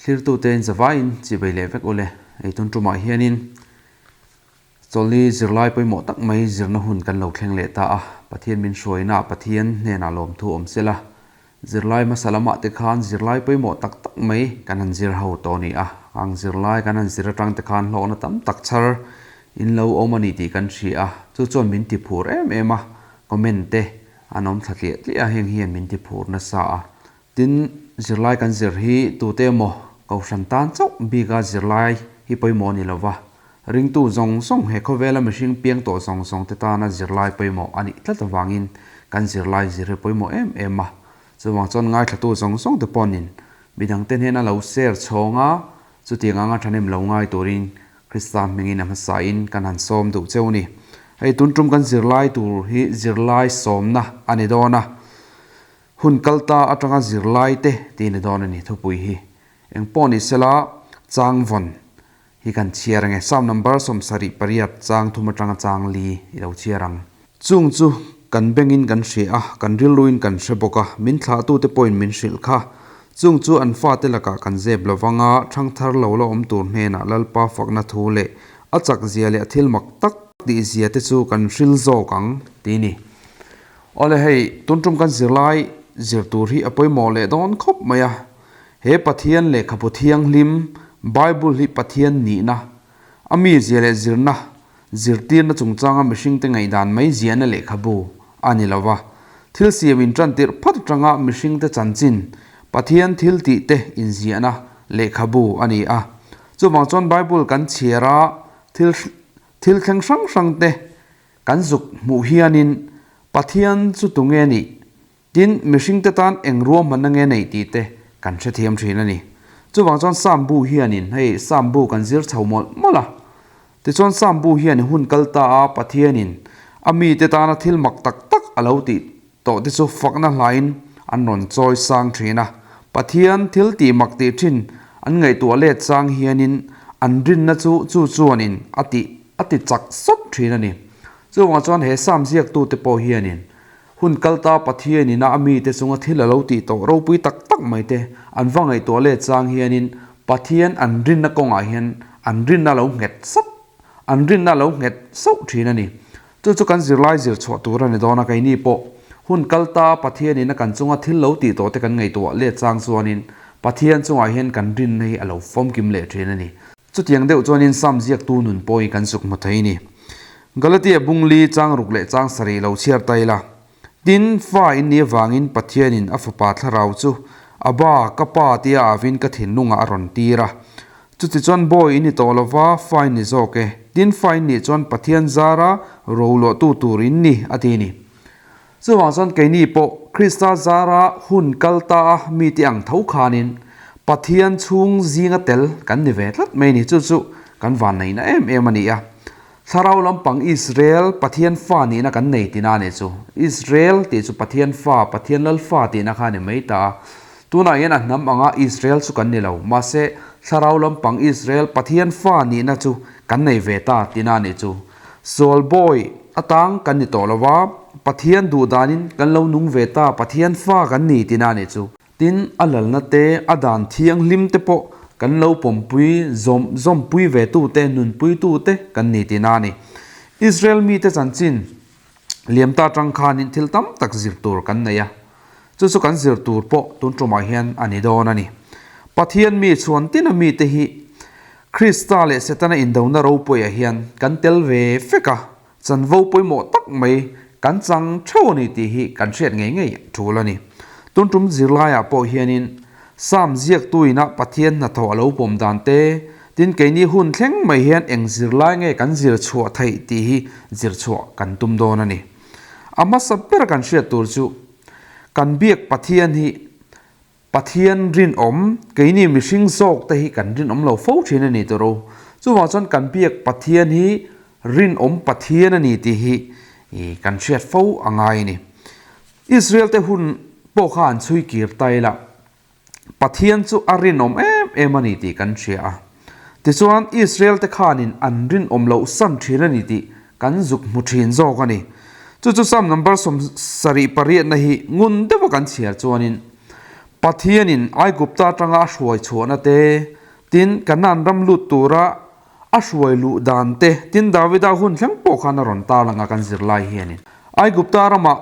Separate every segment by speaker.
Speaker 1: Thlirtute in zavaiin chibei leh vek ule. Ei tun tumah hianin Chawlni zirlai pawimawh tak mai zirna hun kan lo thleng leh ta a, Pathian min hruaina Pathian hnenah lawmthu awm se la, zirlai hmasa lamah te khan zirlai pawimawh tak tak mai kan han zir ho tawh a ni a, ang zirlai kan han zir atang te khan hlawhna tam tak chhar in lo awm a ni tih kan hria a, chu chuan min ti phur em em a, comment te an awm thla tliah tliah a, heng hian min ti phur nasa a. Tin, zirlai kan zir hi tute emaw Kohhran tan chauh bika zirlai hi pawimawh a ni lo va, ringtu zawng zawng he khawvela mihring piang tawh zawng zawng te tana zirlai pawimawh a nih tlat avangin kan zirlai zir hi pawimawh em em a. Chuvang chuan ngaithlatu zawng zawng te pawhin midangte hnena lo share chhawng a, chutiang anga thahnem lo ngai turin Krista hmingin a hmasain kan han sawm duh cheu ni. Hei tun tum kan zirlai tur hi zirlai sawmna a ni dawn a. Hun kal ta atanga zirlai te tih ni dawn a ni thupui hi. Eng pawh ni sela chang vawn hi kan chhiar ang e. Psalm number 78 chang thum atanga chang li i lo chhiar ang. Chung chu kan bengin kan hria a, kan rilruin kan hre bawk a, min thlahtute pawhin min hrilh kha. Chung chu an fate lakah kan zep lo vang a, thangthar lo la awm tur hnenah Lalpa fakna thu leh a chakzia leh a thil mak tak tihzia te chu kan hril zawk ang tih ni. Awle hei, tun tum kan zirlai zir tur hi a pawimawh leh dawn khawp mai a. He Pathian lehkhabu thianghlim, Bible hi Pathian nihna, a mizia leh zirna, zirtirna chungchanga mihringte ngaihdan mai ziahna lehkhabu a ni lo va. Thil siam intantirh phat atanga mihringte chanchin, Pathian thil tihte inziahna lehkhabu a ni a. Chuvang chuan Bible kan chhiar a, thil thil thleng hrang hrangte Kan zuk hmuh hianin Pathian chu tunge nih? Tin, mihringte tan eng ruahmanna nge neih tih te kan hrethiam thin a ni. Chuvang chuan Psalm bu hianin hei Psalm bu kan zir chho mawlh mawlh a. Tichuan Psalm bu hian hun kal ta a Pathianin a mite tana thil mak tak tak a lo tih tawh te chu fakna hlain an rawn chawi sang thin a. Pathian thil tih mak tih thin an ngaihtuah let chang hianin an rinna chu chu chuanin a tih a ti chak sawt thin a ni. Chuvangah chuan he Psalm ziaktute pawh hianin hun kalta Pathianin a a mite chunga thil a lo tih tawh ropui tak tak mai te an va ngaihtuah let chang hianin Pathian an rinna kawngah hian an rinna lo nghet sawt an rinna lo nghet sauh thin a ni. Chu chu kan zirlai zir chhuah tur a ni dawn a, keini pawh hun kal ta Pathianin a kan chunga thil lo tih tawh te kan ngaihtuah let chang chuanin Pathian chungah hian kan rinna hi a lo fawmkim leh thin a ni. Chutiang deuh chuanin Sam ziaktu nun pawhin kan zuk hmu thei a ni. Galatia bungli chang ruk leh chang sarih lo chhiar ta ila. Tin, fa in nih avangin Pathianin a Fapa thlarau chu Abba, ka Pa tia avin ka thinlungah a rawn tir a. Chutichuan bawi in ni tawh lova, fa in ni zawk e. Tin, fa in nih chuan Pathian zara roluahtu tur in ni, a ti a ni. Chuvang chuan keini pawh Krista zara hun kal ta a mite ang tho khanin Pathian chhung zinga tel kan ni ve tlat mai a ni. Chu chu kan vanneihna em em a ni a. Thlarau lampang Israel Pathian fa nihna kan nei tina a nih chu. Israel tih chu Pathian fa, Pathian lal fa tihna kha a ni mai ta a. Tunah hian a hnam anga Israel chu kan ni lo. Mahse, thlarau lampang Israel Pathian fa nihna chu kan nei ve ta tina a nih chu. Sual bawi atang kan ni tawh lo va, Pathian duh danin kan lo nung ve ta, Pathian fa kan ni tina a nih chu. Tin, a lalna te, a dan thianghlim te pawh kan lo pawmpui zawm zawmpui ve tu te, nunpui tu te kan ni tihna a ni. Israel mite chanchin liam ta atang khanin thil tam tak zir tur kan nei a, chu chu kan zir tur pawh tun tumah hian a ni dawn a ni. Pathian mi chhuan tina mite hi Krista leh Setana indona ropuiah hian kan tel ve fek a, Chanvo pawimawh tak mai kan chang theuh a ni tih hi kan hriat ngei ngei tul a ni. Tun tum zirlaiah pawh hianin Psalm ziaktuina Pathian hnathawh a lo pawm dan te, tin keini hun thleng mai hian eng zirlai nge kan zir chhuah theih tih hi zir chhuah kan tum dawn a ni. A hmasa ber kan hriat tur chu kan biak Pathian hi Pathian rinawm, keini mihring zawk te hi kan rinawm lo fo thin a ni tawh ro. Chuvang chuan kan biak Pathian hi rinawm Pathian a ni tih hi kan hriat fo a ngai a ni. Israel te hun pawh kha an chhui kir ta ila, Pathian chu a rinawm em em a ni tih kan hria a. Tichuan, Israel-te khanin an rinawm loh san thin a ni tih kan zuk hmu thin zawk a ni. Chu chu Psalm number 70 pariatna hi ngun deuha kan chhiar chuanin, Pathianin Aigupta atanga a hruai chhuahna te, tin, Kanaan ram lut tura a hruai luh dan te, tin Davida hun thleng pawh khan a rawn tarlang a kan zirlai hianin. Aigupta ramah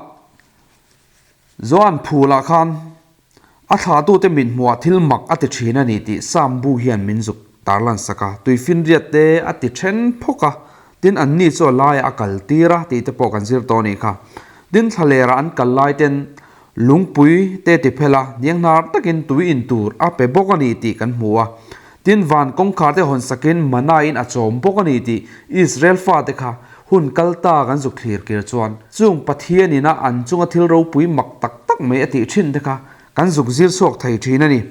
Speaker 1: Joan phulah khan a thlatute mit hmuhah thil mak a ti thin a ni tih Sam bu hian min zuk tarlan sak a, tuifinriat te a ti then phawk a, tin anni chu a laiah a kal tir a tih te pawh kan zir tawh a nih kha. Tin thlalerah an kal lai ten lungpui te ti phel a, hnianghnar takin tui in tur a pe bawk a ni tih kan hmu a. Tin van kawngkhar te hawn sakin mana in a chawm bawk a ni tih Israel fate kha Hun kal ta kan zuk thlir kir chuan chung Pathian ina an chunga thil ropui mak tak tak mai a tih thin te kha kan zuk zir chhuak thei thin a ni.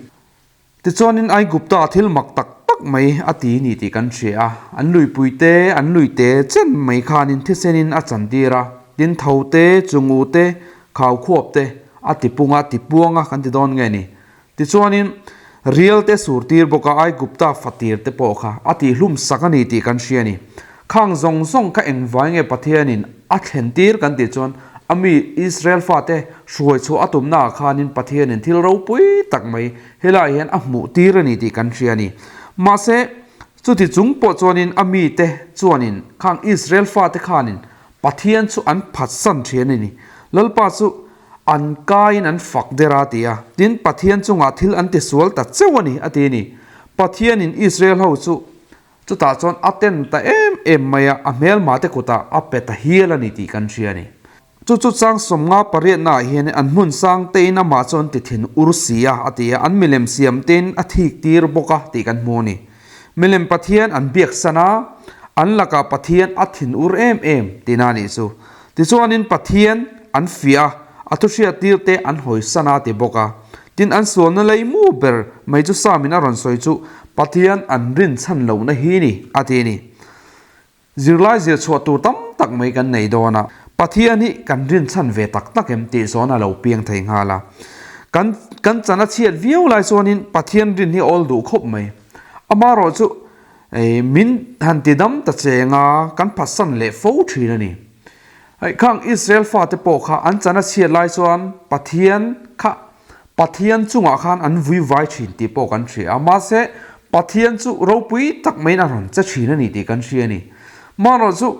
Speaker 1: Tichuanin Aigupta thil mak tak tak mai a ti ni tih kan hria a, an luipui te, an lui te chen mai khanin thisenin a chantir a, tin tho te, chungu te, khau khuap te a ti pung a, ti puang a kan ti dawn nge ni. Tichuanin, rial te sur tir bawk a, Aigupta fatir te pawh kha a tihhlum sak a ni tih kan hria a ni. Khang zawng zawng kha engvai nge Pathianin a thlen tir kan tih chuan a mi Israel fate hruai chhuah a tumnaah khanin Pathianin thil ropui tak mai helaiah hian a hmuh tir a ni tih kan hria a ni. Mahse, chuti chung pawh chuanin a mite chuanin khang Israel fate khanin Pathian chu an phatsan thian a ni. Lalpa chu an kaiin an fak der a ti a, tin Pathian chungah thil an tisual ta cheu a ni a ti a ni. Pathianin Israel ho chu chutah chuan a ten ta em em mai a, a hmelmate kutah a pe ta hial a ni tih kan hria a ni. Chu chu chang 50 pariatnaah hian an hmun sang tein amah chu an ti thin ur si a a ti a, an milem siam tein a thik tir bawk a tih kan hmu a ni. Milem Pathian an biaksan a, an lakah Pathian a thin ur em em tihna a nih chu. Tichuanin Pathian an fiah a, a thuhriat tir te an hawisan a ti bawk a. Tin an sualna lei mu ber mai chu Samin a rawn sawi chu Pathian an rinchhan lohna hi ni a ti a ni. Zirlai zir chhuah tur tam tak mai kan nei dawn a, Pathian hi kan rinchhan ve tak tak em tih zawn a lo piang thei nghal a. Kan kan chan a chhiat viau lai chuanin Pathian rin hi awl duh khawp mai. Amaherawh chu min han ti dam ta cheng a, kan phatsan leh fo thin a ni. Hei khang Israel fate pawh kha an chan a chhiat lai chuan Pathian kha Pathian chungah khan an vui vai thin tih pawh kan hria a, mahse Pathian chu ropui tak maiin a rawn che thin a ni tih kan hria a ni. Marawh chu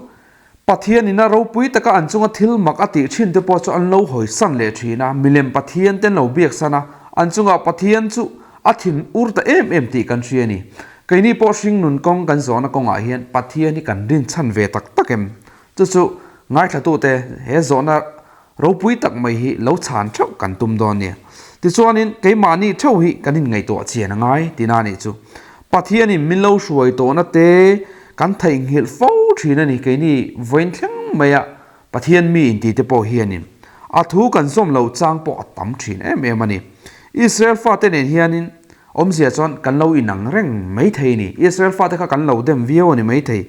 Speaker 1: Pathianin a ropui taka an chunga thil mak a tih thin te pawh chu an lo hawisan leh thin a, milem Pathian te an lo biaksan a, an chungah Pathian chu a thin ur ta em em tih kan hria a ni. Keini pawh hringnun kawng kan zawhna kawngah hian Pathian hi kan rinchhan ve tak tak em? Chu chu ngaithlatute he zawhna Ropui tak mai hi lo chhan theuh kan tum dawn nia. Tichuanin keimahni theuh hi kan inngaihtuah chian a ngai tihna a nih chu. Pathianin min lo hruai tawhna te kan theihnghilh fo thin a ni. Keini vawiin thleng maia Pathian mi inti te pawh hianin a thu kan zawm loh chang pawh a tam thin em em a ni. Israel fate nen hianin awmzia chuan kan lo inang reng maithei a ni. Israel fate kha kan lo dem viau a ni maithei.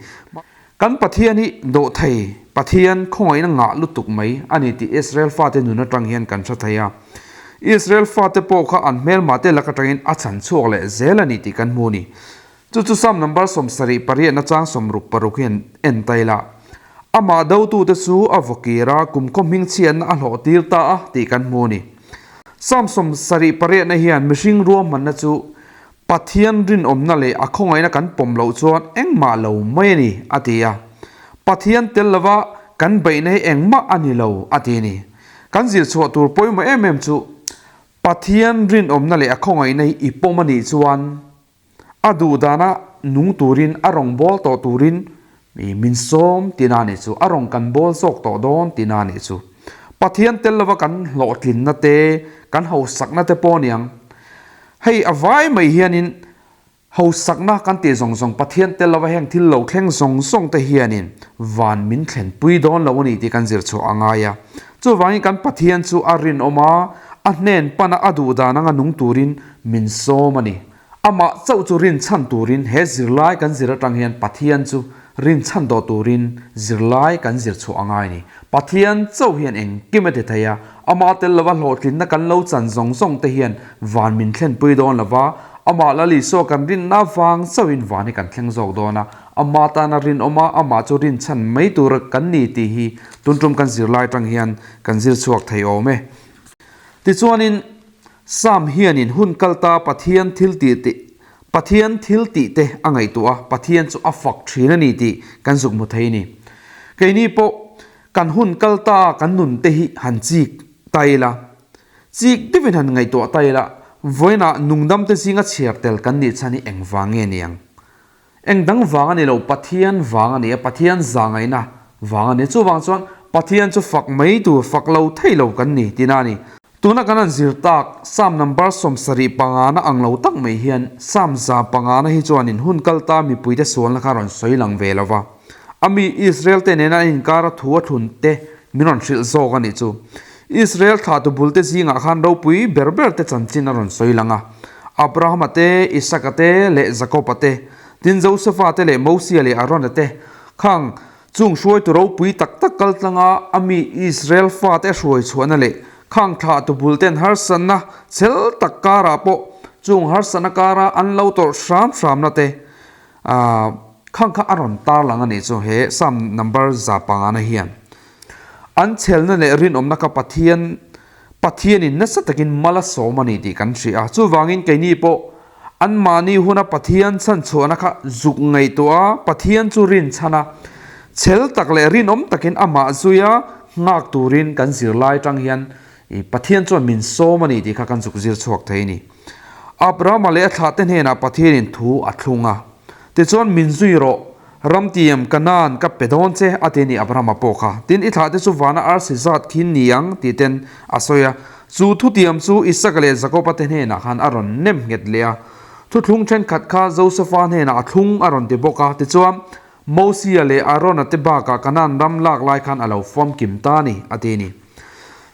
Speaker 1: Kan Pathian hi dawhthei Pathian khawngaihna ngah lutuk mai a ni tih Israel fate nun atang hian kan hre thei a. Israel fate pawh kha an hmelmate lak atangin a chhan chhuak leh zel a ni tih kan hmu a ni. Chu chu Psalm number 70 pariatna chang 66 hian en ta ila, Amah dotute chu a vaw kir a, kumkhaw hmingchhiatna a hlawh tir ta a tih kan hmu a ni. Psalm 70 pariatna hian mihring ruahmanna chu Pathian rinawmna leh a khawngaihna kan pawm loh chuan engmah lo mai a ni, a ti a. Pathian tel lova kan beihna hi engmah a ni lo, a ti a ni. Kan zir chhuah tur pawimawh em em chu, Pathian rinawmna leh a khawngaihna hi i pawm a nih chuan, a duhdana nung turin, a rawn bawl tawh turin min sawm tihna a nih chu, a rawn kan bawl zawk tawh dawn tihna a nih chu. Pathian tel lova kan hlawhtlinna te, kan hausakna te pawh a niang. Hei a vai mai hianin hausakna kan tih zawng zawng Pathian tel lova heng thil lo thleng zawng zawng te hianin van min thlenpui dawn lo a ni tih kan zir chhuah a ngai a. Chuvangin kan Pathian chu a rinawm a, a hnen pana a duh dan anga nung turin min sawm a ni. Amah chauh chu rinchhan turin he zirlai kan zir atang hian Pathian chu rinchhan tawh turin zirlai kan zir chhuah a ngai a ni. Pathian chauh hian engkim a ti thei a, amah tel lova hlawhtlinna kan lo chan zawng zawng te hian van min thlenpui dawn lova, Amah Lal Isua kan rinna vang chauhin van hi kan thleng zawk dawn a, Ama tana rinawm a, Amah chu rinchhan mai tur kan ni tih hi tun tum kan zirlai atang hian kan zir chhuak thei awm e. Tichuanin, Sam hianin hun kalta Pathian thil tih tih Pathian thil tih te a ngaihtuah a, Pathian chu a fak thin a ni tih kan zuk hmu thei a ni. Keini pawh kan hun kalta kan nun te hi han chik ta ila, Chik deuhin han ngaihtuah ta ila, vawiinah nungdamte zinga chhiar tel kan nih chhan hi eng vang nge ni ang? Eng dang vang a ni lo, Pathian vang a ni a, Pathian zahngaihna vang a ni. Chuvang chuan Pathian chu fak mai tur, fak lo thei lo kan ni tihna a ni. Tuna kan han zir tak, Psalm number 75 na ang lo tak mai hian Psalm 105 na hi chuanin hun kalta mipuite sualna kha a rawn sawi lang ve lo va. A mi Israel-te nena an inkara thu a thlun te min rawn hrilh zawk a nih chu. Israel thlahtu bulte zingah khan ropui ber ber te chanchin a rawn sawi lang a. Abrahama te, Isaka te leh Jakoba te, tin Josefa te leh Mosia leh Arona te khang chung hruaitu ropui tak tak kal tlanga a mi Israel fate a hruai chhuahna leh khang thlahtu bulten harsatna chhel tak karah pawh chung harsatna kara an lo tawrh hram hramna te Ahh, khang kha a rawn tar lang a nih chu he Psalm number 105 na hian. An chhelna leh rinawmna kha Pathian Pathianin nasa takin mal a sawm a ni tih kan hria a. Chuvangin keini pawh anmahni huna Pathian chhanchhuahna kha zuk ngaihtuah a, Pathian chu rinchhan a, chhel tak leh rinawm takin amah zuia nghak turin kan zirlai atang hian Pathian chuan min sawm a ni tih kha kan zuk zir chhuak thei a ni. Abrahama leh a thlahte hnenah Pathianin thu a thlung a. Tichuan, Min zui rawh, ramtiam Kanaan ka pe dawn che, a ti a ni Abrahama pawh kha. Tin, i thlahte chu vana arsi zat khin ni ang, tih ten a sawi a. Chu thutiam chu Isaka leh Jakoba te hnenah khan a rawn nem nghet leh a. Thuthlung thenkhat kha Josefa hnenah a thlung a rawn ti bawk a. Tichuan, Mosia leh Arona te bakah Kanaan ram lak lai khan a lo famkim ta a ni, a ti a ni.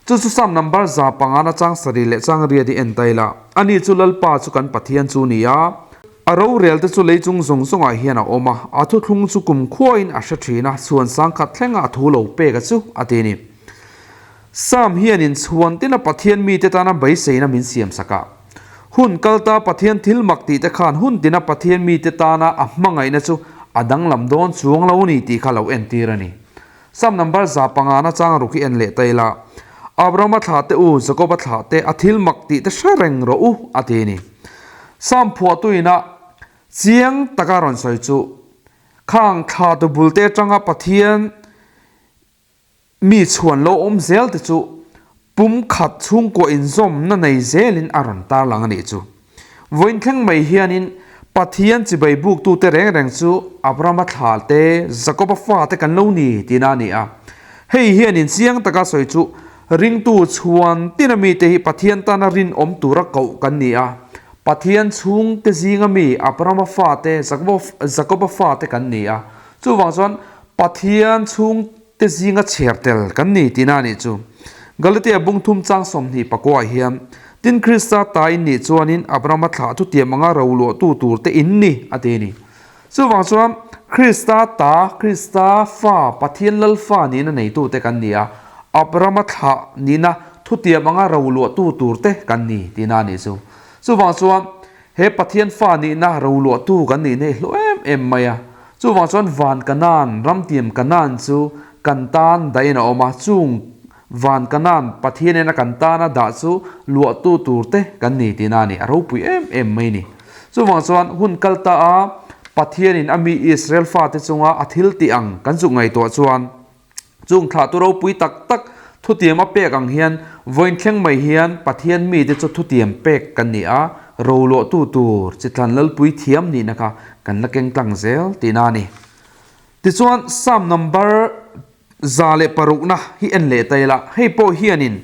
Speaker 1: Chu chu Psalm number 105 na chang sarih leh chang riat i en ta ila, ani chu Lalpa chu kan Pathian chu ni a, a rorel te chu lei chung zawng zawngah hian a awm a, a thuthlung chu kum khuain a hre thin a, chhuan sangkhat thlenga a thu lo pek a chu, a ti a ni. Psalm hianin chhuan tina Pathian mite tana beiseina min siam sak a. Hun kalta Pathian thil mak tih te khan hun tina Pathian mite tana a hmangaihna chu a danglam dawn chuang lo ni tih kha lo entir a ni. Psalm number 105 na chang ruk hi en leh ta ila, Abrahama thlah te u, Jakoba thlah te, a thil mak tih te hre reng rawh u, a ti a ni. Psalm phuahtuina chiang taka rawn sawi chu, Khang thlatu bulte atanga Pathian mi chhuan lo awm zel te chu pumkhat chhungkua inzawmna nei zelin a rawn tarlang a nih chu. Vawiin thleng mai hianin Pathian chibai buktute reng reng chu Abrahama thla te, Jakoba fa te kan lo ni tihna a ni a. Hei hianin chiang taka sawi chu ringtu chhuan tina mite hi Pathian tana rinawm tura koh kan ni a. Pathian chhungte zinga mi Abrahama fa te, Jakoba fa te kan ni a. Chuvang chuan Pathian chhung te zinga chher tel kan ni tihna a nih chu. Galatia bung thum chang 24 ah hian, Tin Krista ta in nih chuanin Abrahama thlah chu tiam anga ro luahtu tur te in ni, a ti a ni. Chuvang chuan Krista ta, Krista fa, Pathian Lal fa nihna neitu te kan ni a, Abrahama thlah nihna thutiam anga ro luahtu tur te kan ni tihna a nih chu. Chuvang chuan He Pathian fa nihna roluahtu kan nih neih hlu em em mai a. Chuvang chuan van Kanaan, ramtiam Kanaan chu kan tan dahin a awm a, chung van Kanaan Pathianin a kan tana dah chu luahtu tur te kan ni tihna a ni, a ropui em em mai a ni. Chuvang chuan hun kal ta a Pathianin a mi Israel fate chunga a thil tih ang kan zuk ngaihtuah chuan, Chung thlahtu ropui tak tak thutiam a pek ang hian vawiin thleng mai hian Pathian mite chu thutiam pek kan ni a, roluahtu tur chithlan lalpui thiam nihna kha kan la keng tlang zel tihna a ni. Tichuan Psalm number 106 na hi en leh ta ila, hei pawh hianin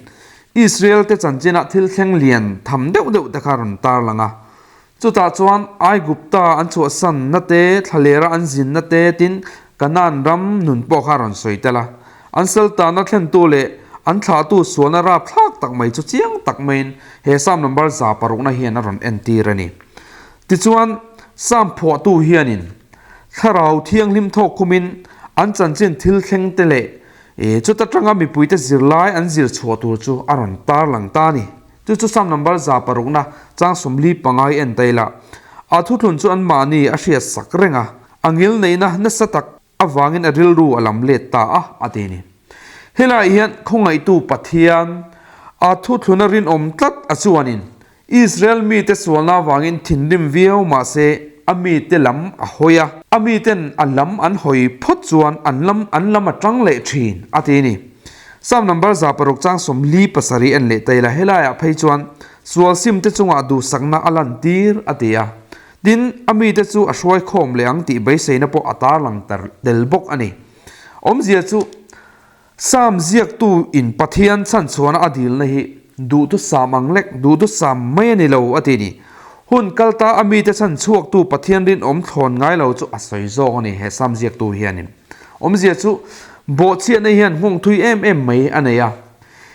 Speaker 1: Israel te chanchinah thil thleng lian tham deuh deuh te kha rawn tarlang a. Chutah chuan Aigupta an chhuahsanna te, thlalera an zinna te tin Kanaan ram nun pawh kha a rawn sawi tel a. An saltana thlentu leh an thlahtu sualna rapthlak tak mai chu chiang tak maiin he Psalm number 106 na hian a rawn entir a ni. Tichuan, Psalm phuahtu hianin Thlarau Thianghlim thawk khumin an chanchin thil thleng te leh chuta tanga mipuite zirlai an zir chhuah tur chu a rawn tarlang ta a ni. Chu chu Psalm number 106na chang 45 i en ta ila. A thuthlun chu anmahni a hriat sak reng a, a ngilneihna nasa tak avangin a rilru a lam let ta a, a ti a ni. Helaiah hian khawngaihtu Pathian a thuthluna rinawm tlat a chuanin Israel mite sualna avangin thinrim viau mah se a mite lam a hawi a, a miten a lam an hawi phawt chuan an lam an lam a tang leh thin, a ti a ni. Psalm number 600 chang 47 en leh ta ila helaiah phei chuan sual simte chungah duhsakna a lantir, a ti a. Tin, a mite chu a hruai khawm leh ang tih beiseina pawh a tarlang tel bawk a ni. Awmzia chu Psalm ziaktu in Pathian chhanchhuahna a dilna hi duhthusam ang lek, duhthusam mai a ni lo a ti ni. Hun kalta a mite chhanchhuaktu Pathian rinawm thlawn ngai lo chu a sawi zawk a ni he Psalm ziaktu hianin. Awmzia chu bawhchhiahna hian nghawng thui em em mai a nei a.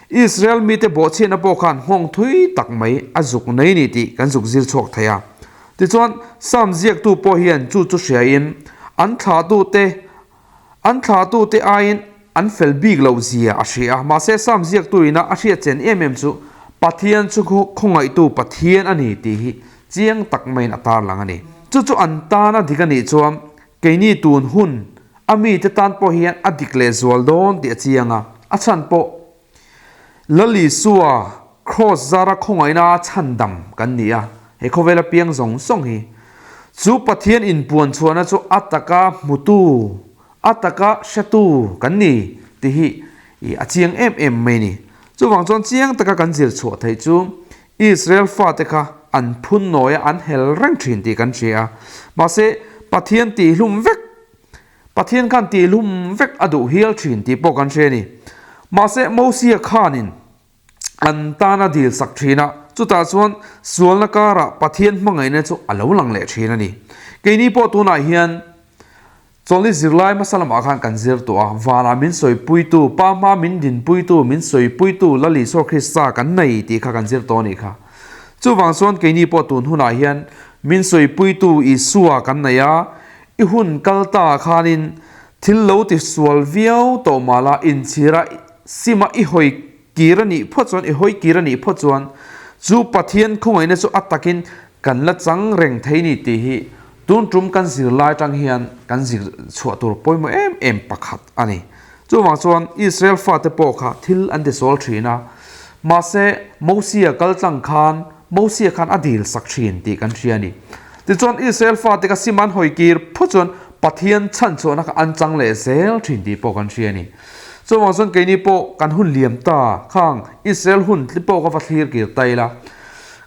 Speaker 1: Israel mite bawhchhiahna pawh khan nghawng thui tak mai a zuk nei ni tih kan zuk zir chhuak thei a. Tichuan Psalm ziaktu pawh hian chu chu hriain an thlahtute An thlahtute aiin an fel bik loh zia a hria a, mahse Psalm ziaktu ina a hriat chen em em chu Pathian chu khawngaihtu Pathian a ni tih hi chiang tak maiin a tarlang a ni. Chu chu an tan a dik a nih chuan keini tun hun a mite tan pawh hian a dik leh zual dawn tih a chiang a, a chhan pawh Lal Isua Kraws zara khawngaihna chhandam kan ni a, he khawvela piang zawng zawng hi chu Pathian inpuan chhuahna chu a taka hmutu, a taka hretu kan ni tih hi a chiang em em mai a ni. Chuvang chuan chiang taka kan zir chhuah theih chu Israel fate kha an phun nawia an hel reng thin tih kan hria a, mahse Pathian tihhlum vek Pathian khan tihlum vek a duh hial thin tih pawh kan hre a ni. Mahse, Mosia khanin an tan a dil sak thin a, chutah chuan sualna karah Pathian hmangaihna chu a lo lang leh thin a ni. Keini pawh tunah hian chawlhni zirlai hmasa lamah khan kan zir tawh a, vanah min sawipuitu, Pa hma min dinpuitu, min sawipuitu Lal Isua Krista kan nei tih kha kan zir tawh a nih kha. Chuvang chuan keini pawh tun hunah hian min sawipuitu Isua kan nei a, I hun kal ta khanin thil lo ti sual viau tawh mah la inchhira sima i hawi kir a nih phawt chuan, i hawi kir a nih phawt chuan chu Pathian khawngaihna chu a takin kan la chang reng thei ni tih hi tun tum kan zirlai atang hian kan zir chhuah tur pawimawh em em pakhat a ni. Chuvang chuan Israel fate pawh kha thil an ti sual thin a, mahse Mosia kal tlang khan Mosia khan a dil sak thin tih kan hria a ni. Tichuan Israel fate kha sim an hawi kir phawt chuan Pathian chhanchhuahna kha an chang leh zel thin tih pawh kan hria a ni. Chuvang chuan keini pawh kan hun liam ta khang Israel hun tli pawh kha va thlir kir ta ila,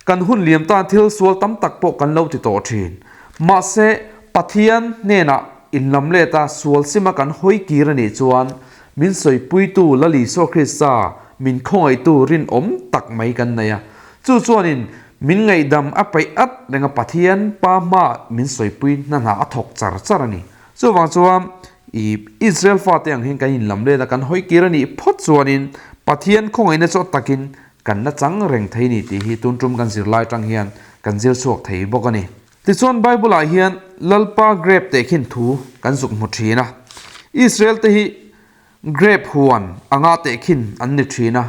Speaker 1: kan hun liam tan thil sual tam tak pawh kan lo ti tawh thin. Mahse Pathian hnenah inlam let a sual sima kan hawi kir a nih chuan min sawipuitu Lal Isua Krista min khawngaihtu rinawm tak mai kan nei a. Chu chuanin min ngaihdam a peih at reng a Pathian Pa hmaah min sawipui hna hna a thawk char char a ni. Chuvang chuan i Israel fate ang hian kan inlam let a kan hawi kir a nih phawt chuanin Pathian khawngaihna chu a takin kan la chang reng thei ni tih hi tun tum kan zirlai atang hian kan zir chhuak thei bawk a ni. Tichuan Bible-ah hian Lalpa grep teh khin thu kan zuk hmu thin a. Israel-te hi grep huan anga teh khin an ni thin a.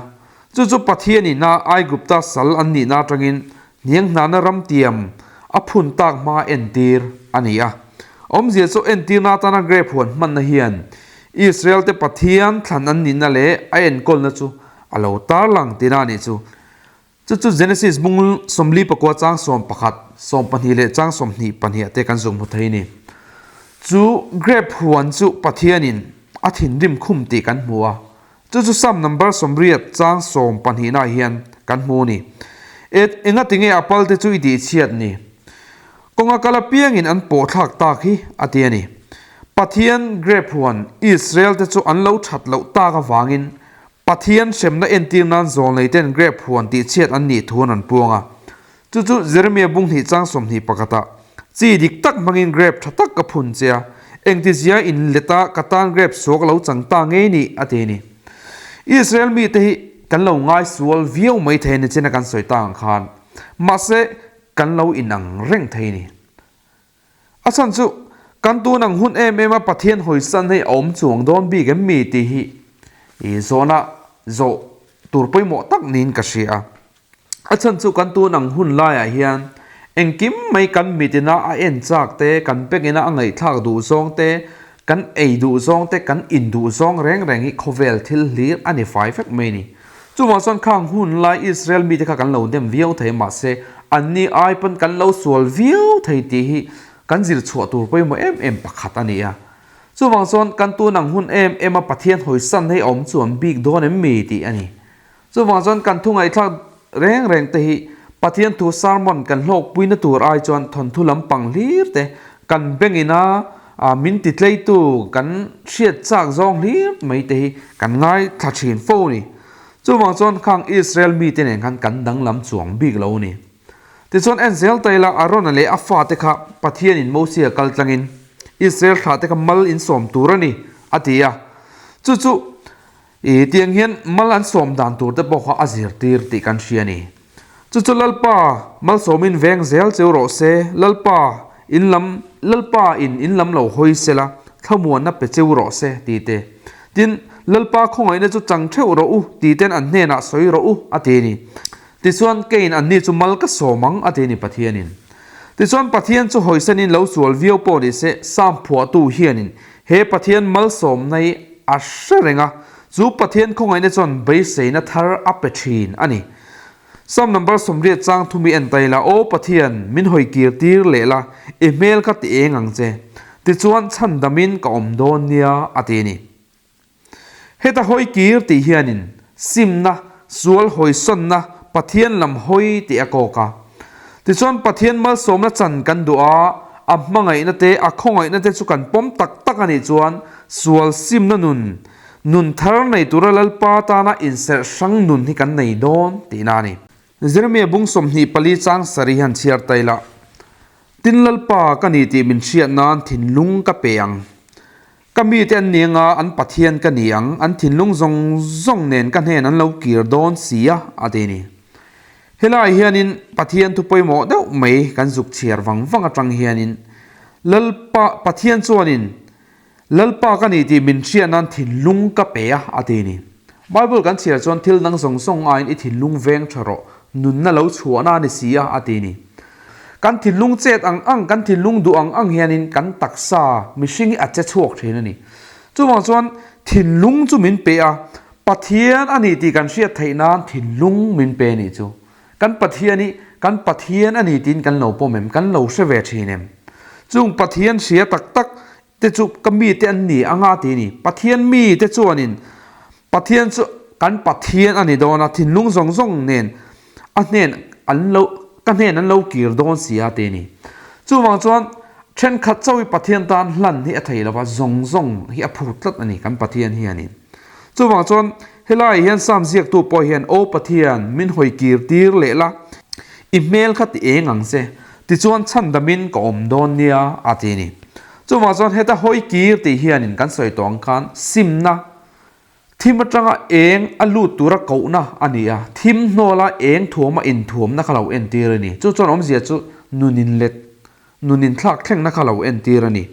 Speaker 1: Chu chu Pathian ina Aigupta sal an nihna atangin hnianghnana ramtiam a phun tak hmanga entir a ni a. Awmzia chu entirna atana grep huan hmanna hian Israel-te Pathian thlan an nihna leh a enkawlna chu a lo tarlang tihna a nih chu. Chu chu Genesis bung 44 chang 11, 12 leh chang 22 te kan zuk hmu thei ni. Chu grape huan chu Pathianin a thinrim khum tih kan hmu a, chu chu Psalm number 80 chang 12 nah hian kan hmu ni. Et engati nge a palte chu i tihchhiat ni? Kawnga kal apiangin an pawhthlak tak hi a ti a ni. Pathian grape huan Israel te chu an lo that loh tak avangin Pathian hremna entir nan zawlneiten grep huan tihchhiat an nih thu an rawn puang a. Chu chu Jeremia bung hnih chang 21 ah, Chi dik tak hmangin grep tha tak ka phun che a, engtizia in let a ka tan grep suak lo chang ta ngei ni, a ti a ni. Israel mite hi kan lo ngai sual viau mai thei a ni china kan sawi ta ang khan, mahse kan lo inang reng thei a ni. A chhan chu kan tun ang hun em em a Pathian hawisan hei a awm chuang dawn bik em mi tih hi i zawhna zawh tur pawimawh tak niin ka hria a. A chhan chu kan tun ang hun laiah hian engkim mai kan mitina a en chak te, kan bengina a ngaihthlak duh zawng te, kan ei duh zawng te, kan in duh zawng reng reng hi khawvel thil hlir a ni fai vek mai a ni. Chuvang chuan khang hun lai Israel mite kha kan lo dem viau thei mahse anni ai pawn kan lo sual viau thei tih hi kan zir chhuah tur pawimawh em em pakhat a ni a. Chuvang chuan kan tun ang hun em em a Pathian hawisan hei a awm chuan bik dawn em mi tih a ni. Chuvang chuan kan thu ngaihthlak reng reng te hi Pathian thu sermon kan hlawkpuina tur ai chuan thawnthu lampang hlir te kan bengin a min ti tleitu kan hriat chak zawng hlir mai te hi kan ngaithla thin fo a ni. Chuvang chuan khang Israel mite nen khan kan danglam chuang bik lo a ni. Tichuan en zel ta ila Arona leh a fate kha Pathianin Mosia kal tlangin Israel thlahte kha mal insawm tur a ni a ti a. Chu chu I tiang hian mal an sawm dan tur te pawh kha a zirtir tih kan hria a ni. Chu chu Lalpa malsawmin veng zel cheu rawh se, Lalpa in lam Lalpa in in lam lo hawi se la, thlamuanna pe cheu rawh se ti te. Tin, Lalpa khawngaihna chu chang theuh rawh u ti ten an hnenah sawi rawh u a ti a ni. Tichuan keiin anni chu mal ka sawm ang a ti a ni Pathianin. Tichuan Pathian chu hawisanin lo sual viau pawh ni se, Sam phuahtu hianin He Pathian malsawmna hi a hre reng a, chu Pathian khawngaihna chuan beiseina thar a pe thin a ni. Psalm number 80 chang thumi en ta ila, Aw Pathian, min hawi kir tir leh la, i hmel kha ti eng ang che, tichuan chhandamin ka awm dawn nia, a ti a ni. Heta hawi kir tih hianin simna, sual hawisawnna, Pathian lam hawi tih a kawk a. Tichuan Pathian malsawmna chan kan duh a, a hmangaihna te, a khawngaihna te chu kan pawm tak tak a nih chuan sual simna nun, nun thar nei tura Lalpa tana inserh hrang nun hi kan nei dawn tihna a ni. Jeremia bung 24 chang sarih hian chhiar ta ila, Tin Lalpa ka ni tih min hriat nan thinlung ka pe ang. Ka mite an ni anga an Pathian ka ni ang, an thinlung zawng zawng nen ka hnen an lo kir dawn si a, a ti ni. Helai hianin Pathian thu pawimawh deuh mai kan zuk chhiar vang vang atang hianin Lalpa Pathian chuanin Lalpa ka ni tih min hriat nan thinlung ka pe a, a ti ni. Bible kan chhiar chuan thil dang zawng zawng aiin i thinlung veng tha rawh, nunna lo chhuahna a ni si a, a ti ni. Kan thinlung chet ang ang, kan thinlung duh ang ang hianin kan taksa mihring hi a che chhuak thin a ni. Chuvang chuan thinlung chu min pe a, Pathian a ni tih kan hriat theih nan thinlung min pe a nih chu. Kan Pathian hi kan Pathian a ni tiin kan lo pawm em? Kan lo hre ve thin em? Chung Pathian hria tak tak te chu ka mite an ni anga ti a ni. Pathian mite chuanin Pathian chu kan Pathian a ni dawn a, thinlung zawng zawng nen a hnen an lo ka hnen an lo kir dawn si a ti a ni. Chuvang chuan thenkhat chauh hi Pathian tan hlan hi a thei lo va, zawng zawng hi a phut tlat a ni kan Pathian hianin. Chuvang chuan helaiah hian Psalm ziaktu pawh hian Aw Pathian, min hawi kir tir leh la, i hmel kha ti eng ang che, tichuan chhandamin ka awm dawn nia a ti a ni. Chuvang chuan heta hawi kir tih hianin kan sawi tawh ang khan simna, thim atanga eng a lut tura kohna a ni a, thim hnawla eng thuama inthuamna kha lo entir a ni. Chu chuan awmzia chu nun inlet, nun inthlak thlengna kha lo entir a ni.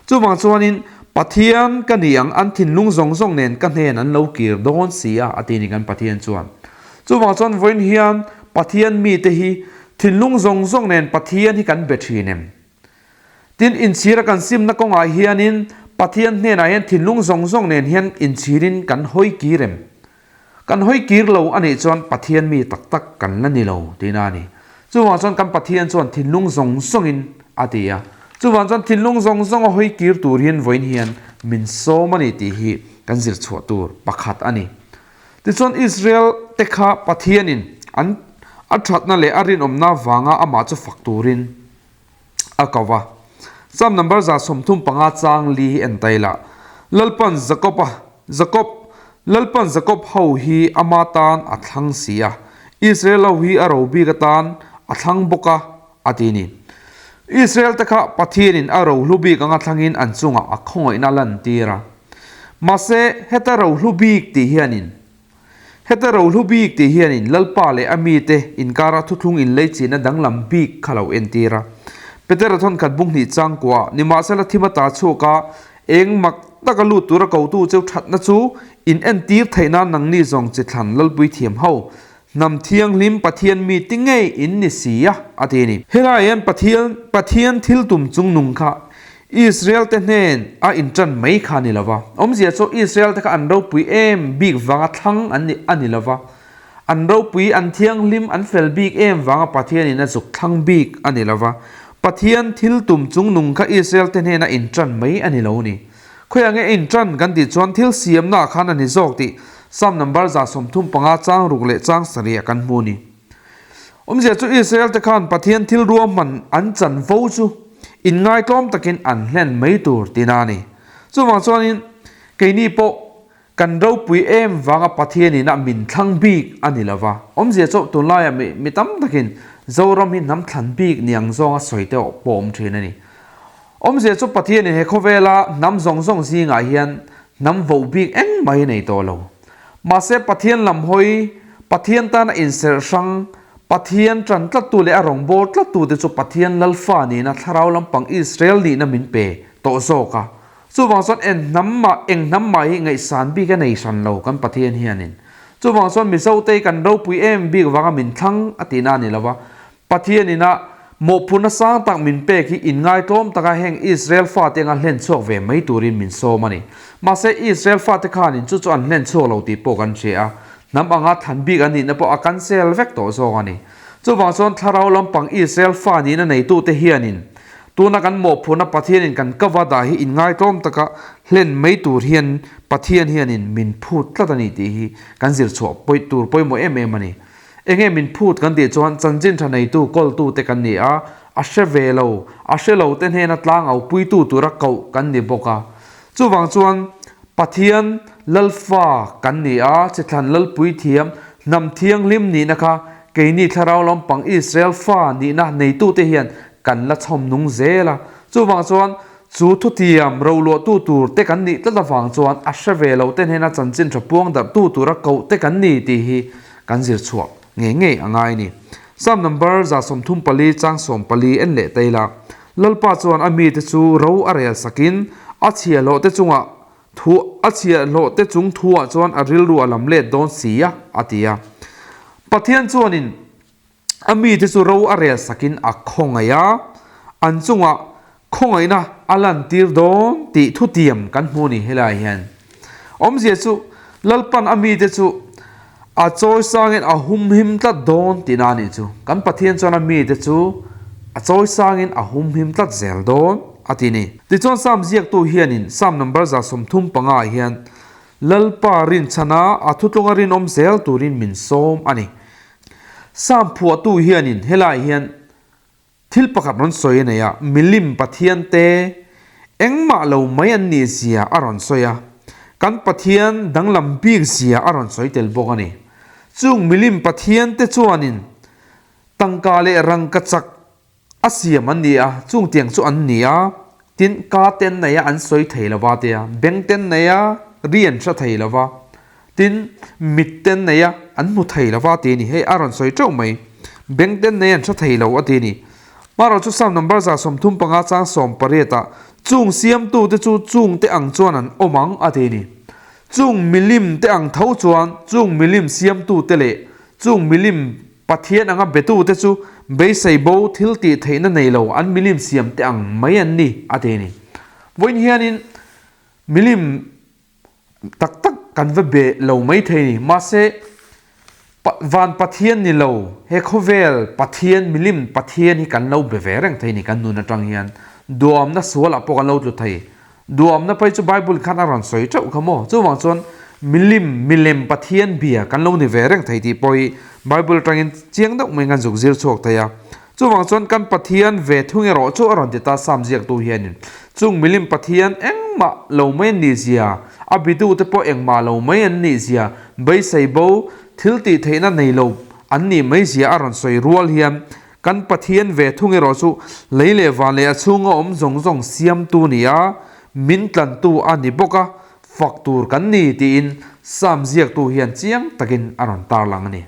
Speaker 1: Chuvang chuanin Pathian ka ni ang, an thinlung zawng zawng nen ka hnen an lo kir dawn si a, a ti ni kan Pathian chuan. Chuvang chuan vawiin hian Pathian mite hi thinlung zawng zawng nen Pathian hi kan be thin em? Tin, inchhira kan simna kawngah hianin Pathian hnenah hian thinlung zawng zawng nen hian inchhirin kan hawi kir em? Kan hawi kir lo a nih chuan Pathian mi tak tak kan la ni lo tihna a ni. Chuvang chuan kan Pathian chuan thinlung zawng zawngin a ti a. Chuvang chuan thinlung zawng zawnga hawi kir tur hian vawiin hian min sawm a ni tih hi kan zir chhuah tur pakhat a ni. Tichuan Israel te kha Pathianin an a thatna leh a rinawmna vanga amah chu fak turin a ko va. Psalm number 35 chang li hi en ta ila, Lalpan Jakob-a, Jakob, Lalpan Jakob ho hi ama tan a thlang si a, Israel ho hi a ro bik atan a thlang bawk a, a ti ni. Israel te kha Pathianin a rohlu bik anga thlangin an chungah a khawngaihna a lantir a. Mahse, heta rohlu bik tih hianin Heta rohlu bik tih hianin Lalpa leh a mite inkara thuthlung inleichihna danglam bik kha lo entir a. Petera thawnkhat bung hnih changkua, nimahsela thim ata chhuak a, eng mak taka lut tura kotu cheu thatna chu in entir theih nan nangni zawng chi thlan Lalpui thiam ho. Hnam thianghlim Pathian mi ti ngei in ni si a, a ti a ni. Helai hian Pathian Pathian thil tum chungnung kha Israel te hnen a inṭan mai kha a ni lo va. Awmzia chu Israel te kha an ropui em bik vanga thlang an ni a ni lo va. An ropui, an thianghlim, an fel bik em vanga Pathianin a zuk thlang bik a ni lo va. Pathian thil tum chungnung kha Israel te hnena inṭan mai a ni lo ni. Khawiah nge inṭan kan tih chuan thil siamnaah khan a ni zawk tih Psalm number 35 chang ruk leh chang sarih kan hmu a ni. Awmzia chu Israel te khan Pathian thil ruahman an chanvo chu inngaitlawm takin an hlen mai tur tihna a ni. Chuvang chuanin keini pawh kan ropui em vanga Pathian ina min thlang bik a ni lova. Awmzia chu tunlaiah mi mi tam takin Zoram hi hnam thlan bik ni ang zawnga sawi te pawh awm thin a ni. Awmzia chu Pathianin he khawvela hnam zawng zawng zingah hian hnam voh bik engmah hi nei tawh lo. Mahse Pathian lam hawi, Pathian tana inserh hrang, Pathian tan tlattu leh a rawngbâwl tlattute chu Pathian Lalfa nihna thlarau lampang Israel nihna min pe tawh zawk a. Chuvang chuan en hnam mah, eng hnam mah hi ngaihsan bik a nei hran lo kan Pathian hianin. Chuvang chuan Mizote kan ropui em bik vanga min thlang a tihna a ni lo va, Pathian ina mawhphurhna sang tak min pek hi inngaitlawm taka heng Israel fate anga hlen chhuak ve mai turin min sawm a ni. Mahse, Israel fate khanin chu chu an hlen chhuak lo tih pawh kan hria a, hnam anga thlan bik an nihna pawh a cancel vek tawh zawk a ni. Chuvang chuan thlarau lampang Israel fa nihna neitute hianin tuna kan mawhphurhna Pathianin kan kava dah hi inngaitlawm taka hlen mai tur hian Pathian hianin min phut tlat a ni tih hi kan zir chhuah tur pawimawh em em a ni. Enge min phut kan tih chuan chanchin tha neitu kawltu te kan ni a, a hre ve lo, a hre lo te hnena tlang au puitu tura koh kan ni bawk a. Chuvang chuan Pathian Lalfa kan ni a, chithlan Lalpui thiam, hnam thianghlim nihna kha keini thlarau lampang Israel fa nihna neitute hian kan la chhawm nung zel a. Chuvang chuan chu thutiam roluahtu tur te kan nih tlat avang chuan a hre ve lo te hnena chanchin tha puang darhtu tura koh te kan ni tih hi Kan zir chhuah ngei ngei a ngai ni. Psalm number 34 chang 14 en leh ta ila, Lalpa chuan a mite chu ro a rel sakin a chhiahhlawh te chungah thu a chhiahhlawh te chung thuah chuan a rilru a lam let dawn si a, a ti a. Pathian chuanin a mite chu ro a rel sakin a khawngaih a, an chungah Khawngaihna a lantir dawn tih thutiam kan hmu ni helaiah hian. Awmzia chu Lalpan a mite chu a chawisangin a humhim tlat dawn tihna a nih chu. Kan Pathian chuan a mite chu a chawisangin a humhim tlat zel dawn a ti ni. Tichuan Psalm ziaktu hianin Psalm number 35 ah hian Lalpa rinchhana a thutlunga rinawm zel turin min sawm a ni. Psalm phuahtu hianin helaiah hian Thil pakhat rawn sawi a nei a, milim Pathian te engmah lo mai an nih zia a rawn sawi a, kan Pathian danglam bik zia a rawn sawi tel bawk a ni. Chung milim Pathian te chuanin tangka leh rangkachak a siam an ni a, chung tiang chu an ni a, tin ka ten nei a an sawi thei lo va tia, beng ten nei a ri an hre thei lo va, Tin, mit ten nei a, an hmu thei lo va ti a ni. Hei a rawn sawi teuh mai. Beng ten nei an hre thei lo a ti a ni. Hmarawh chu Psalm number 35 chang 18 ah, Chung siamtute chu chungte ang chuan an awm ang a ti a ni. Chung milim te ang tho chuan chung milim siamtute leh chung milim Pathian anga betute chu beisei bo thil tih theihna nei lo an milim siamte ang mai an ni a ti a ni. Vawiin hianin milim Tak tak kan va be lo mai thei ni. Mahse, van Pathian ni lo, he khawvel Pathian, milim Pathian hi kan lo be ve reng thei ni kan nun atang hian. Duamna sualah pawh kan lo tlu thei. Duamna phei chu Bible khan a rawn sawi teuh kha maw? Chuvang chuan milim, milem Pathian bia kan lo ni ve reng thei tih pawh hi Bible atangin chiang deuh maiin kan zuk zir chhuak thei a. Chuvang chuan kan Pathian ve thung erawh chu a rawn ti ta Sam ziaktu hianin chung milim Pathian engmah lo mai an nih zia, a bitute pawh engmah lo mai an nih zia, beisei bo, thil tih theihna nei lo an nih mai zia a rawn sawi rual hian kan Pathian ve thung erawh chu lei leh van leh a chhunga awm zawng zawng siamtu ni a, min tlantu a ni bawk a, fak tur kan ni tiin Sam ziaktu hian chiang takin a rawn tarlang a ni.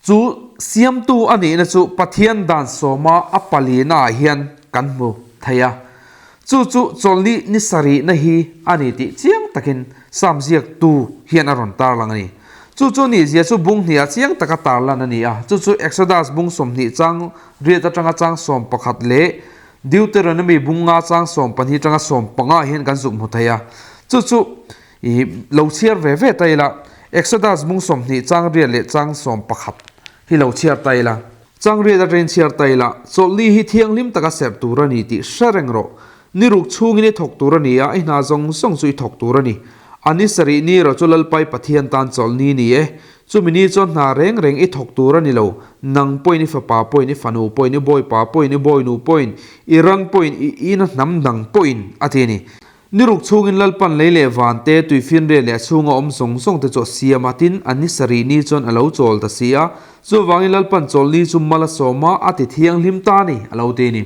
Speaker 1: Chu siamtu a nihna chu Pathian dan sawma a palina ah hian kan hmu thei a. Chu chu chawlhni ni sarihna hi a ni tih chiang takin Psalm ziaktu hian a rawn tarlang a ni. Chu chu nihzia chu bung hniha chiang taka tarlan a ni a, chu chu Exodus bung 20 chang riat atanga chang 11 leh Deuteronomy bung nga chang 12 atanga 15 hian kan zuk hmu thei a. Chu chu i lo chhiar ve ve ta ila, Exodus bung 20 chang riat leh chang 11 hi lo chhiar ta ila. Chang riat atangin chhiar ta ila, chawlhni hi thianghlim taka serh tur a ni tih hre reng rawh. Ni ruk chhungin i thawk tur a ni a, i hna zawng zawng chu i thawk tur a ni. A ni sarih ni erawh chu Lalpai Pathian tan chawlhni ni e. Chumi ni chuan hna reng reng i thawk tur a ni lo. Nang pawhin i fapa pawhin i fanu pawhin i bawipa pawhin i bawinu pawhin i ran pawhin i ina hnam dang pawhin a ti a ni. Ni ruk chhungin Lalpan lei leh van te, tuifinriat leh a chhunga awm zawng zawng te chu a siam a, tin a ni sarih ni chuan a lo chawl ta si a. Chuvangin Lalpan chawlhni chu mal a sawm a, a ti thianghlim ta a ni, a lo ti a ni.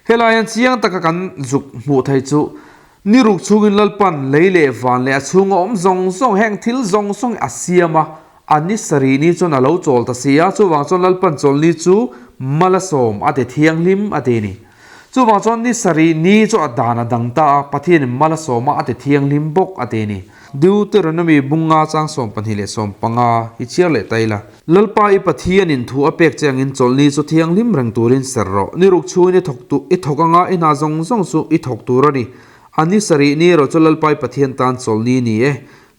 Speaker 1: Helai hian chiang taka kan zuk hmuh theih chu ni ruk chhungin Lalpan lei leh van leh a chhunga awm zawng zawng heng thil zawng zawng hi a siam a, a ni sarih ni chuan a lo chawl ta si a, chuvang chuan Lalpan chawlhni chu mal a sawm a ti thianghlim a ti a ni. Chuvang chuan ni sarih ni chu a dan a dang ta a, Pathianin mal a sawm a, a ti thianghlim bawk a ti a ni. Deuteronomy bunga chang 12 leh 15 hi chhiar leh ta ila. Lalpa i Pathianin thu a pek che angin chawlhni chu thianghlim reng turin ser rawh. Ni ruk chhungin i thawk tu i thawk anga i hna zawng zawng chu i thawk tur a ni. A ni sarih ni erawh chu Lalpa i Pathian tan chawlhni ni e.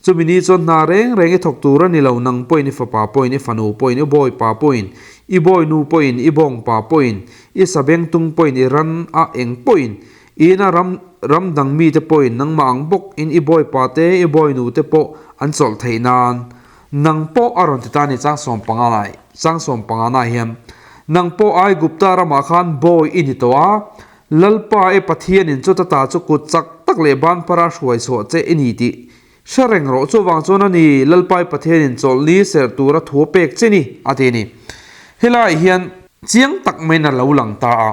Speaker 1: Chumi ni chuan hna reng reng i thawk tur a ni lo, nang pawhin i fapa pawhin i fanu pawhin i bawipa pawhin i bawinu pawhin i bawngpa pawhin i sabengtung pawhin i ran a eng pawhin i ina ram ram dang mite pawhin nangmah ang bawk in i bawipa te i bawinu te pawh an chawlh theih nan nang pawh a rawn ti ta a ni chang 15 lai chang 15 na hian nang pawh Aigupta ramah khan bawi i ni tawh a Lalpa e Pathianin chuta ta chu kut chak tak leh banphara hruai chhuah che i ni tih hre reng rawh. Chuvang chuan a ni, Lalpa i Pathianin chawlhni serh tura thu a pek che ni, a ti a ni. Helaiah hian chiang tak maiin a lo lang ta a,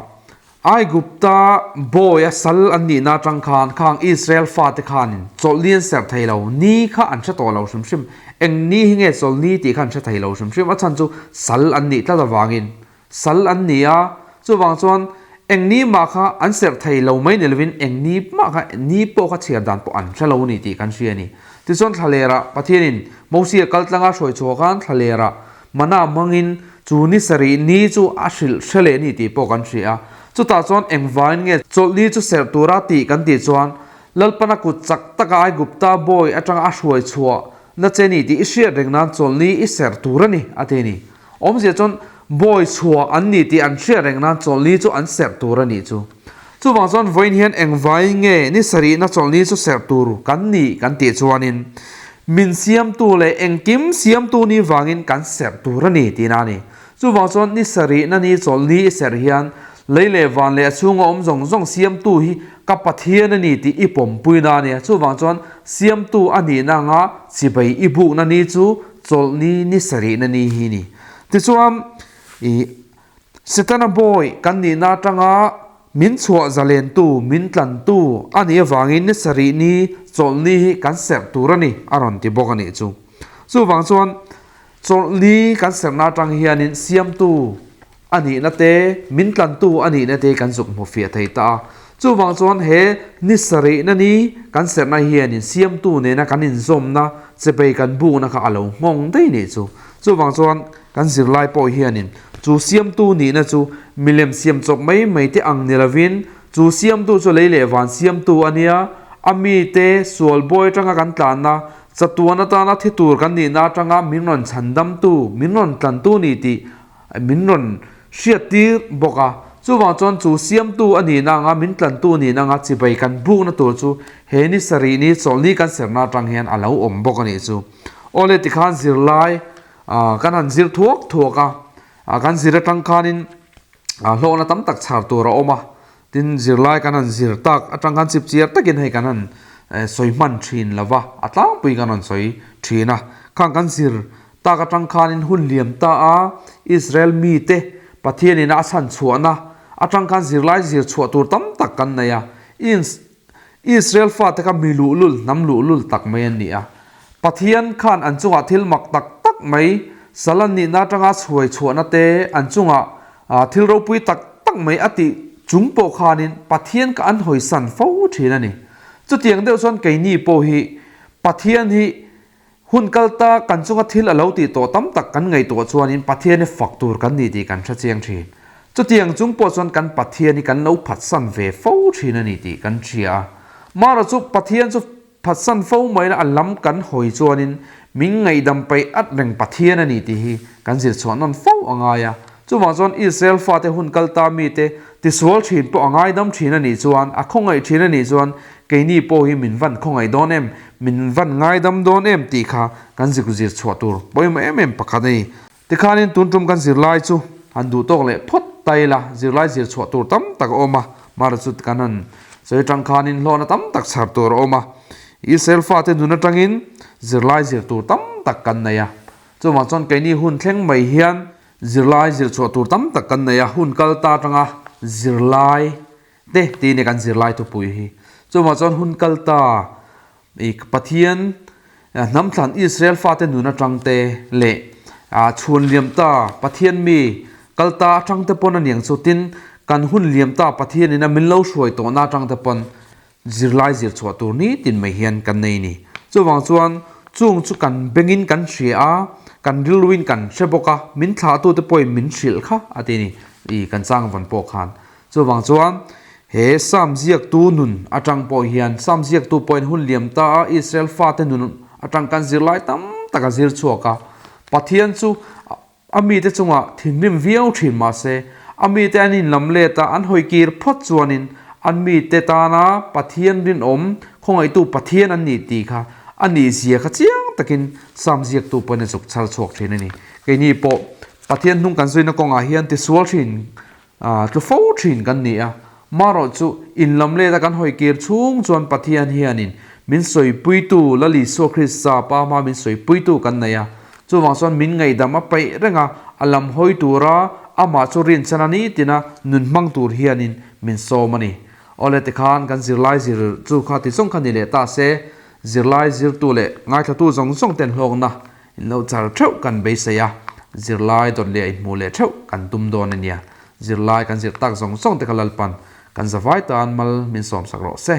Speaker 1: Aigupta bawi a sal an nihna atang khan khang Israel fate khanin chawlhni an serh thei lo, ni kha an hre tawh lo hrim hrim. Eng ni hi nge chawlhni tih kha an hre thei lo hrim hrim, a chhan chu sal an nih tlat avangin. Sal an ni a, chuvang chuan eng ni mah kha an serh thei lo mai ni lovin eng ni mah kha ni pawh kha chhiar dan pawh an hre lo a ni tih kan hria a ni. Tichuan thlalerah Pathianin Mosia kal tlanga hruai chhuah khan thlalerah mana hmangin chu ni sarih ni chu a hrilh hre leh a ni tih pawh kan hria a. Chutah chuan engvangin nge chawlhni chu serh tura tih kan tih chuan Lalpana kut chak taka Aigupta bawi atanga a hruai chhuah na che ni tih i hriat reng nan chawlhni i serh tur a ni a ti a ni. Awmzia chuan bawi chhuah an ni tih an hriat reng nan chawlhni chu an serh tur a nih chu. Chuvang chuan vawiin hian engvaiin nge ni sarihna chawlhni chu serh tur kan nih kan tih chuanin min siamtu leh engkim siamtu ni vangin kan serh tur a ni tihna a ni. Chuvang chuan ni sarihna ni chawlhni i serh hian lei leh van leh a chhunga awm zawng zawng siamtu hi ka Pathian a ni tih i pawmpuina a nia. Chuvang chuan siamtu a nihna anga chibai i bukna ni chu Chawlhni ni sarihna ni hi ni. Tichuan, i Setana bawi kan nihna atanga min chhuah zalentu, min tlantu a nih avangin ni sarih ni chawlhni hi kan serh tur a ni, a rawn ti bawk a nih chu. Chuvang chuan, chawlhni kan serhna atang hianin siamtu a nihna te, min tlantu a nihna te kan zuk hmu fiah thei ta a. Chuvang chuan he ni sarihna ni kan serhna hianin siamtu nena kan inzawmna chepei kan bukna kha a lo nghawng daih nih chu. Chuvang chuan kan zirlai pawh hianin chu siamtu nihna chu milem siam chawp mai mai te ang ni lovin chu siamtu chu lei leh van siamtu a nia, a mite sual bawi atanga kan tlanna, chatuan atana thi tur kan nihna atanga min rawn chhandamtu, min rawn tlantu ni tih Min rawn hriattir bawk a, chuvang chuan chu siamtu a nihna anga min tlantu a nihna anga chibai kan bukna tur chu he ni sarih ni chawlhni kan serna atang hian a lo awm bawk a nih chu. Awle tikhan zirlai kan han zir thuak thuak a, kan zir atang khanin hlawhna tam tak chhar tur a awm a, Tin, zirlai kan han zir tak atang khan chipchiar takin hei kan han sawi hman thin lo va, a tlangpui kan rawn sawi thin a. Khang kan zir tak atang khanin hun liam ta a, Israel mite Pathianin a chhan chhuahna atang khan zirlai zir chhuah tur tam tak kan nei a. Israel fate kha mi luhlul, hnam luhlul tak mai an ni a. Pathian khan an chungah thil mak tak tak mai, sal an nihna atanga chhuai chhuahna te, an chungah thil ropui tak tak mai a tih chung pawh khanin Pathian kha an hawisan fo thin a ni. Chutiang deuh chuan keini pawh hi Pathian hi. Hun kal ta kan chunga thil a lo tih tawh tam tak kan ngaihtuah chuanin Pathian hi fak tur kan ni tih kan hre chiang thin. Chutiang chung pawh chuan kan Pathian hi kan lo phatsan ve fo thin a ni tih kan hria a. Mara chu Pathian chu Phatsan fo mai la a lam kan hawi chuanin min ngaihdam paih at reng Pathian a ni tih hi kan zir chhuah nawn fo a ngai a. Chuvang chuan Israel fate hun kal ta mite tisual thin pawh a ngaidam thin a nih chuan, a khawngaih thin a nih chuan keini pawh hi min van khawngaih dawn em, min van ngaidam dawn em tih kha kan zuk zir chhuah tur pawimawh em em pakhat a ni. Tikhanin tun tum kan zirlai chu han duh tawk leh phawt ta ila, zirlai zir chhuah tur tam tak a awm a, mara chu kan han sawi atang khanin hlawhna tam tak chhar tur a awm a, Israel fate nun atangin zirlai zir tur tam tak kan nei a, chuvang chuan keini hun thleng mai hian zirlai zir chhuah tur tam tak kan nei a, hun kal ta atanga zirlai te tih a ni kan zirlai thupui hi, chuvang chuan hun kal ta I Pathian hnamthlan Israel fate nun atang te leh chhuan liam ta Pathian mi kal ta atang te pawn a niang chu tin kan hun liam ta Pathian in a min lo hruai tawhna atang te pawn zirlai zir chhuah tur nitin mai hian kan nei ni. Chuvang chuan chung chu kan bengin kan hria a, kan rilruin kan hre bawk a, min thlahtute pawhin min hrilh kha a ti ni i kan chang vawn pawh khan. Chuvang chuan, he Sam ziaktu nun atang pawh hian, Sam ziaktu pawhin hun liam ta a Israel fate nun atang kan zirlai tam tak a zir chhuak a. Pathian chu a mite chungah thinrim viau thin mahse, a mite an inlam let a, an hawi kir phawt chuanin an mite tana Pathian rinawm, khawngaihtu Pathian an nih tih kha a nihzia kha chiang takin Sam ziaktu pawhin a zuk chhar chhuak thin a ni. Keini pawh Pathian hnung kan zuina kawngah hian tisual thin Tlu fo thin kan ni a, marawh chu in lam let a kan hawi kir chhung chuan Pathian hianin min sawipuitu Lal Isua Krista Pa hma min sawipuitu kan nei a, chuvang chuan min ngaihdam a paih reng a, a lam hawi tura amah chu rinchhan a ni tina nun hmang tur hianin min sawm a ni. Awle tikhan kan zirlai zir chu kha ti zawng kha ni leh ta se, zirlai zirtu leh ngaithlatu zawng zawng ten hlawkna In lo char theuh kan beisei a, zirlai dawt leh inhmuh leh theuh kan tum dawn a nia. Zirlai kan zir tak zawng zawng te kha Lalpan kan zavai tan mal min sawmsak rawh se.